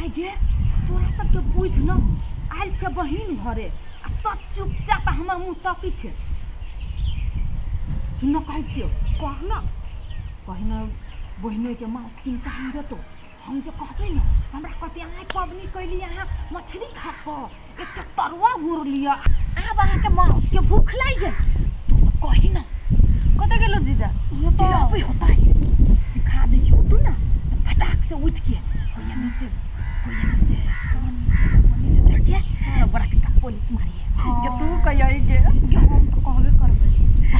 आइ गे तोरा सबके बुझ न आयल छै बहिन घरे आ सब चुपचाप हमर मुँह तकै छै। सुन कहै छियौ, कह न। कही न बहिनोके मांस कीन कऽ आनि देतौ। हम जे कहबै ने तऽ हमरा कहतै अहाँ पबनी कैली, अहाँ मछली खा कऽ एते तरुआ घोर लिअ, आब अहाँके मांसके भूख लागि गेल। तू सब कही न। कतऽ गेलो जीजा? जे अबै होतै सिखा दै छियौ, तू ने तऽ फटाक से उठि के कोइ एन्ने से कोइ एन्ने से कोइ एन्ने से कोइ एन्ने से जाके सब गोरा के पुलिस मारिए। गे तू कहियही गे। गे हम तऽ कहबे करबै।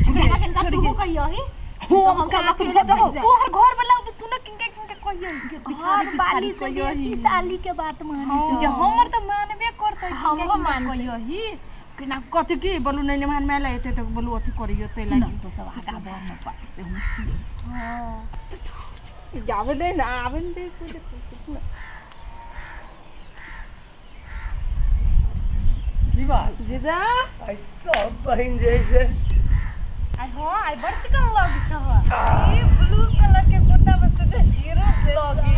छोड़ कनिका तू कहियही। हम हम सब कात अकेले भऽ देबौ। बैस जाएब। तोहर घर वाला तो तू ने किनका किनका कहियही गे। घर वाली से बेसी साली के बात मानै छै। गे हमर तऽ मानबे करतै। हमरो मानतै। कहियही केना कथी की बोलू नहीं मान में एते तऽ बोलू अथी करियो ते सुन लागि तो सब आगा बढ़ न पाछा से हम छियै। आबे दे ना, आबे ने दे। की बात जीजा? आई सब बहिन जे है से आई हो आई बड़ चिकन लग छ। ई ब्लू कलर के कुर्ता बस जे हीरो लगे।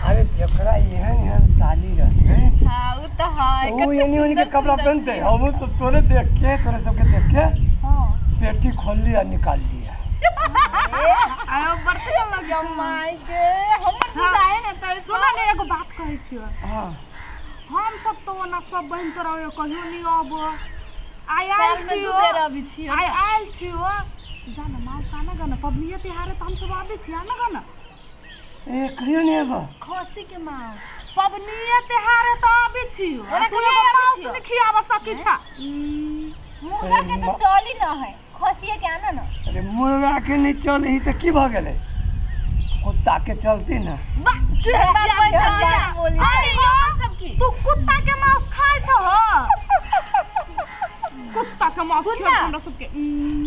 अरे जकरा एहन एहन साली रहे हां उ त है। ओ एनी ओनी के कपड़ा पहनते। हम तो तोरे देख के, तोरे सबके देख के हां पेटी खोल लिया, निकाल लिया। आयो बड़ चिकन लगे माय गे हमर जीजा है ने त सुन ने एगो बात कहै छियो। हाँ हम सब तो ओना सब बहिन तोरा ओयो कहियो नहीं आबो। आइ आयल साल में दू छियो, बेर अबै छियो। आइ आयल छियो। जान माउस आना गन पबनिये तिहारे तऽ हम सब आबै छी आना गन। ए कहियो नहीं आबो। खसी के मांस पबनिये तिहारे तऽ आबै छियो। ओना तू कहियो एगो आबै माउस छियो? नहीं खियाबऽ सकै छा। मुर्गा के तऽ चली न है, खसिए के आना न। अरे मुर्गा के नहीं चली तऽ की भऽ गेलै, कुत्ता के चलती ना। वाह की बात बात कहै छै छौ जीजा? जीजा? अरे अरे सब की तू कुत्ता के मांस खाइ छह? कुत्ता के मांस सुन खियाबै ना। हमरा सबके।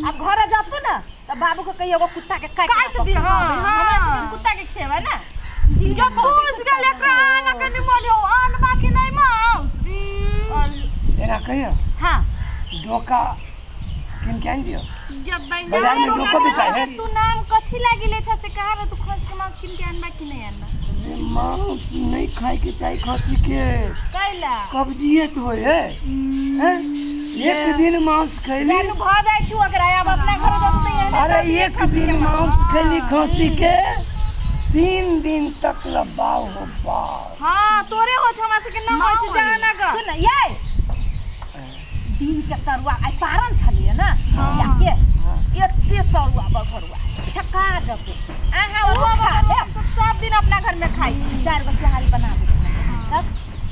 अब घर जातू ना तऽ बाबू के कहियो एगो कुत्ता के काटि काटि दिअ। हां हां हमरा सबके कुत्ता के खेबा ना। ये बुझ गेल एकरा आना कनि मन हो आन बाकी नहीं मांस। एना कहियो हां डोका किन के आनि दियौ। ये दैया बाजार में डोको बिकाइ है। तू नाम कथी लागी ले छ से कहा रे, तू खसी के मांस किन के आनबा कि नहीं आनबा? अरे मांस नहीं खाए के चाही खसी के। कैला? कब्जियत होय है। हैं? एक दिन मांस खैली जानू भ जाइ छु ओकरा, आब अपना घर जातु त एहने। अरे एक दिन मांस खैली खसी के 3 दिन तक लबाव हो बाव। हां तोरे हो छ हमरा सबके न होइ छै जाना ग। सुन ये दिन के तरुआ आइ पारन छलियै ने या के एते तरुआ बघरुआ ठेका जतौ अहाँ ओ तरुआ खा बघरुआ लेब। हम सब सब दिन अपना घर में खाइ छी। 4 गो सोहारी बना देब तब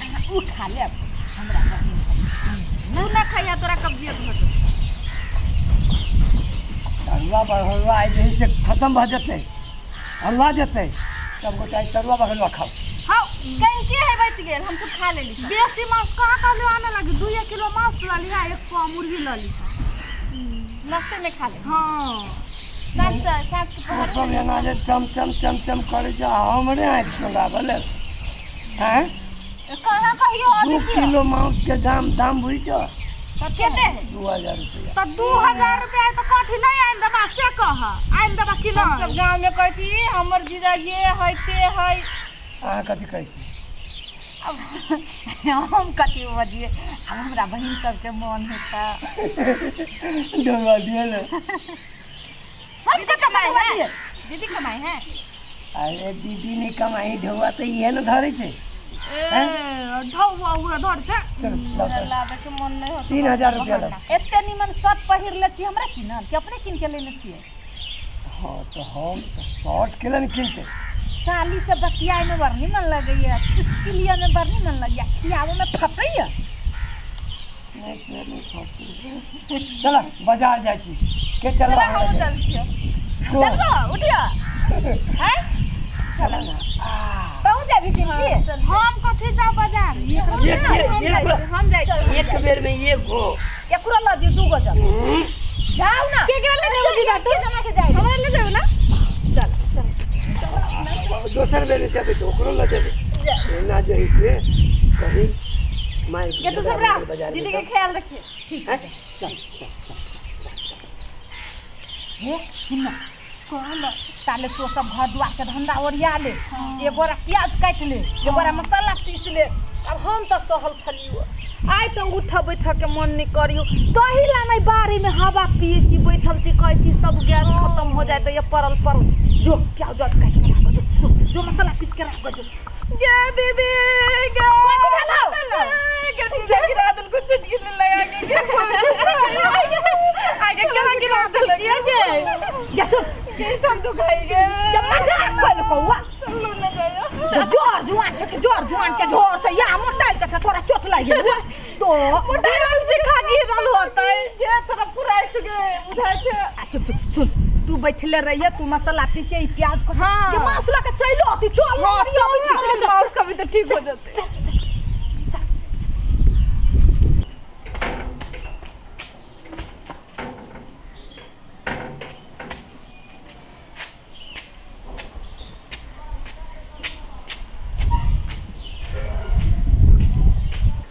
अहाँ उ खा लेब। हमरा बहिन तू न खइहा तोरा कब्जियत हो जेतौ। तरुआ बघरुआ आइ जे है से खत्म भऽ जेतै, हल्ला जेतै। सब गोटा तरुआ बघरुआ खाओ। हां कंके है बच गेल, हम सब खा लेली। बेसी मांस कहाँ कहलियो आने लगी? 2 किलो मांस ल लिहा, 1 पौआ मुर्गी ल लिहा। नाश्ते में खा ले। हां साँझ साँझ के ओ सब एना जे चम चम चम चम करै छै, हमरे आँखि चोराबल हैं। कहाँ कहियो 2 किलो मांस के दाम दाम बुझै छौ? कते है? 2000 रुपया। तऽ 2000 रुपया तऽ कथी नहीं आनि देबा से कह, आनि देबा कि हम नहीं? सब गाँव में कहै छी हमर जीजा ये है ते है। अहाँ कथी कहै छी? अब हम कथी बजियै, आब हमरा बहिन सबके मन हेतै। डोबा दिअ ने। हम दीदी कतऽ कमाइ बजियै? है? दीदी कमाइ है? अरे दीदी नहीं कमाई, ढौआ तऽ इहे ने धरै छै। ए ढौआ उहे धर छै। चलू लाउ तऽ। लाबे के मन नहीं होता। 3000 रुपया लाउ। एते निमन शर्ट पहिर ले छी हमरा किनल कि अपने किन के लेने छियै? हाँ तऽ हम तऽ शर्ट केला ने किनतै। साली से बतियाए में बड़ निमन लगैया, चुस्की लिअ में बड़ निमन लगैया, खियाबो में फटैया। नहीं से नहीं फटै। चल बाजार जाइ छी के चलबा? चला हमहूँ चल छियो। चलबो उठियो हैं? चल ना। तहु जाबी किन के? हम कथी जाउ बाजार? हम जाइ छी, एक बेर में एक गो एकरो ल दियौ 2 गो जल। जाउ ना। केकरा ले जेबो जीजा तू? जना के जाइ। हमरा ले जेबो ना? चल चल दोसर बेर में जेबै तऽ ओकरो लऽ जेबै। एना जे है से कहीं मारि गे तू सब रह, दीदी के ख्याल रखिए। ठीक है, चल चल चल। हे सुन ना, कहल ताले तो सब घर दुआर के धंधा ओरिया ले, एक गोरा प्याज काटि ले, एक गोरा मसाला पीस ले। अब हम तऽ सहल छलियो, आइ तऽ उठ बैठ के मन नहीं करियो। तही ला नहीं बाड़ी में हवा पिए छी, बैठल छी, कहै छी सब गैस खत्म हो जाए तऽ ये परल परल। जो प्याज उज काटि के राख, जो जो जो मसाला पीस के राख जो। गे दीदी गे, कथी भेलौ? गे दीदी गिरा देलको चुटकी लगा के, गे आगे केना गिरा देलकै गे? गे सुन गे सब दुखाइ गे। जब मजाक कइलकौ चलू न जाइयो। जोर जुआन छै के जोर जुआन के झोर छै, या मोटाइल के छै, थोड़ा चोट लागि गेल तो मोटाइल छै खा गिरल होतै गे, तोरा पुराइ छै गे बुझाइ छै। आ चुप चुप सुन, तू बैठले रहिए, तू मसाला पीसे, ई प्याज को हाँ। के मांस लके चलो अति चल। हाँ, चल चल चल मांस कभी तो ठीक हो जाते। चल चल चल।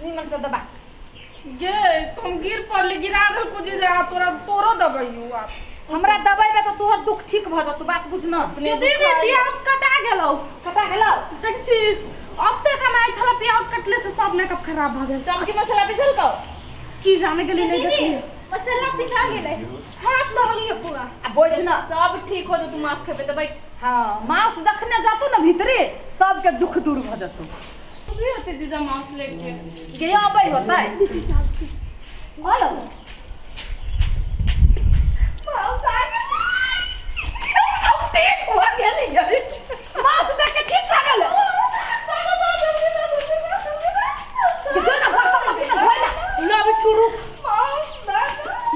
निमन से दबा गे तुम गिर पड़ले, गिरा देलको जे जा तोरा तोरो दबैयो आप। हमरा दबेबे तऽ तोहर दुख ठीक भऽ जेतौ, बात बुझ न। दीदी प्याज कटा गेलौ। कटा गेलौ? देख छी अब तक हम आइ छला प्याज कटले से सब मेकअप खराब भ गेल। चमकी मसाला पिसल को की जाने गेली नहीं देखली। मसाला पिसा गेलै, हाथ लहलिए पूरा। आ बैठ न, सब ठीक हो जेतौ, मांस खेबे तऽ बैठ। हाँ मांस जखने जतौ न भीतरे सबके दुख दूर भऽ जेतौ। तू भी होते जीजा मांस लेके गे अबै होतै बोलो। मांस आ गेलै, अब ठीक हो गेली। मांस देख के ठीक भऽ गेल। जो न बर्तन लगे न धोइ ला। लो अभी छुरू मांस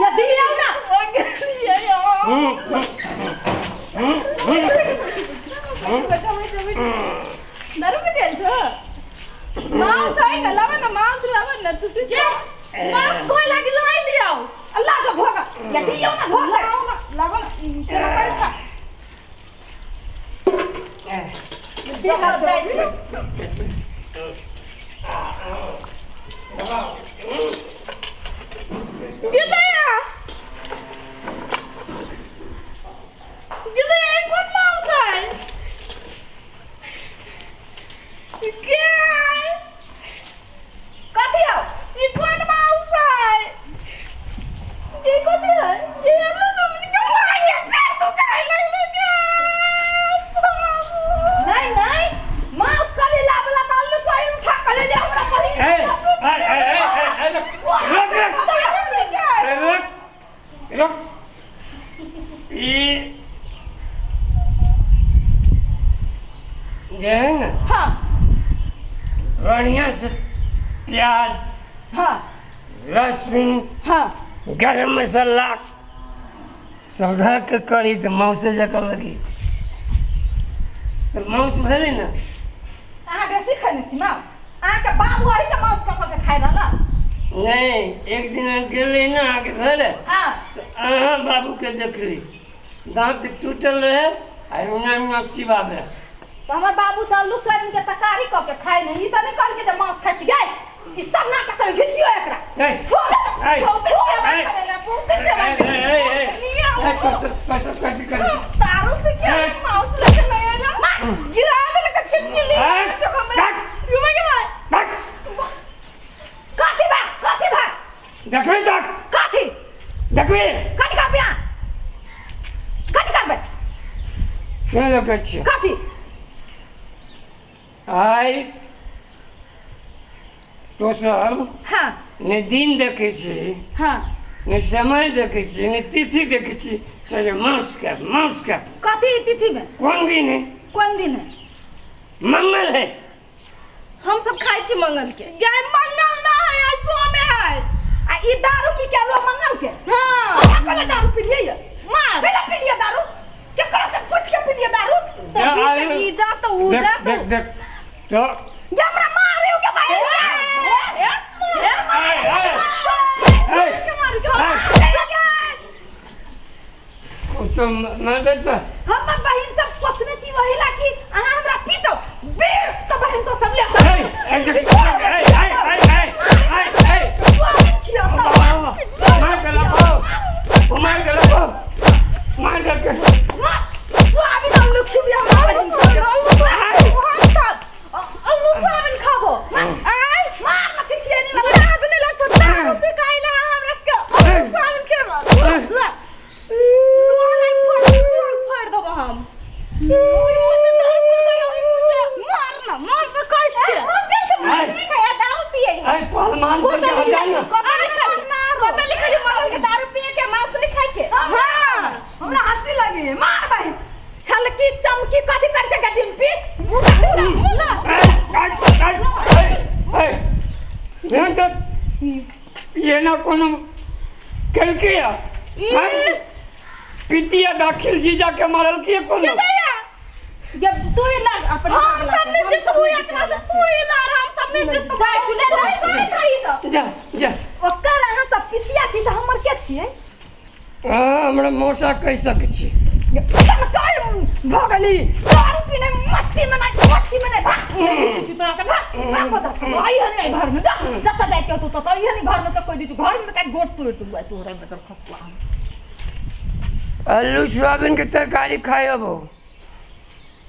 या दी आउ ना। हो गेलिए यार। बैठा बैठा बैठा, दारू पी गेल छ? मांस आई ना लावा ना, मांस लावा ना तू से मांस धोइ लागी लाई लियाओ। अल्लाह जो धोगा या दी आउ ना धोगा। लाओ ना लावा ना, केना करे छ? चल जाइ छी। गिदया गिदया कोन मांस है गे? कथी हौ? ई कोन मांस है गे? कथी है गे? अल्लाह सुन के मारे फिर तू काहे लगले गे? नहीं नहीं मांस कली लाबला त अल्लू सोई उठा के ले ले हमरा बहिन। ए ए ए ए ए रुक रुक रुक रुक, ई जे है ना, हाँ बढ़िया से प्याज, हाँ लहसुन, हाँ गरम मसाला सब धऽ के करी तऽ मांसे जकाँ लगी, तऽ मांस भेलै ने। अहाँ बेसी खैने छी मांस? अहाँके बाबू अही के मांस कऽ कऽ के खाइ रहल? नहि, एक दिन गेलै ने अहाँके घर हाँ तऽ अहाँ बाबूके देखली दाँत टूटल रहै आ एना एना चिबाबै। तऽ हमर बाबू तऽ आलू सोयाबीन के तरकारी कऽ के खाइ नहि, ई तऽ नहि कहलकै जे मांस खाइ छी। गे ई सब नाटक करे, घिसियो एकरा। नहीं छोड़ नहीं बहुते सेवा नहीं करेला, बहुते सेवा नहीं नहीं नहीं नहीं कसर कसर कथी करी दारू पी के मांस लेके नहीं आया, गिरा देलक छिटकी ले तो हमरा युमा गेलै। तक कथी बा, कथी बा? देखबी तक कथी देखबी? कथी करबै अहाँ? कथी करबै? सुन देखै छियै कथी? आइ तो सब हाँ ने दिन देखै छी, हाँ ने समय देखै छी, ने तिथि देखै छी, से जे मांस खायब मांस खायब। कथी तिथि में? कोन दिन है? कोन दिन है? मंगल है। हम सब खाइ छी मंगल के। गाय मंगल ना है, आज सोमे है। आ ई दारू पी के आलो मंगल के? हाँ। अहाँ कहले दारू पी लियै? मार पहिले पी लियै दारू, केकरा से पूछ के पी लियै दारू? तो जा, भी आइ- से ई जा तो ऊ देख जा तो देख देख तो जे हमरा मारे के भाई। ए ए आइ आइ आइ के मारे छौ? ओ तो मैं देता। हमर बहिन सब पोसने छी वही ला कि अहाँ हमरा पीटो बेट त बहिन तो सब ले ए ए ए ए ए ए ए मार के लाओ, मार के लाओ, मार के। मार कथी कर सके डिम्पी मुंह ला मुंह ला। ये ना कोनो केलकै या पितिया दाखिल जीजा के मारल के कोनो जब तू ही लड़ अपन हम सब ने जितबू एकरा से तू ही लड़, हम सब ने जितबू। जा चुले लड़। जा जा। ओकर अहाँ सब पितिया छी तऽ हमर के छियै? हाँ, हमरा मौसा कहि सकै छी। भऽ गेली दारू पीने मट्टी में नहीं, मट्टी में नहीं, भाग छी तोरा के, भाग भाग बता आई है नहीं घर में, जा जत जाए के तू तत आई है नहीं घर में से कोई दी घर में का गोट तोड़ दूंगा तोरे बदल खसला। आलू सोयाबीन के तरकारी खाए अब।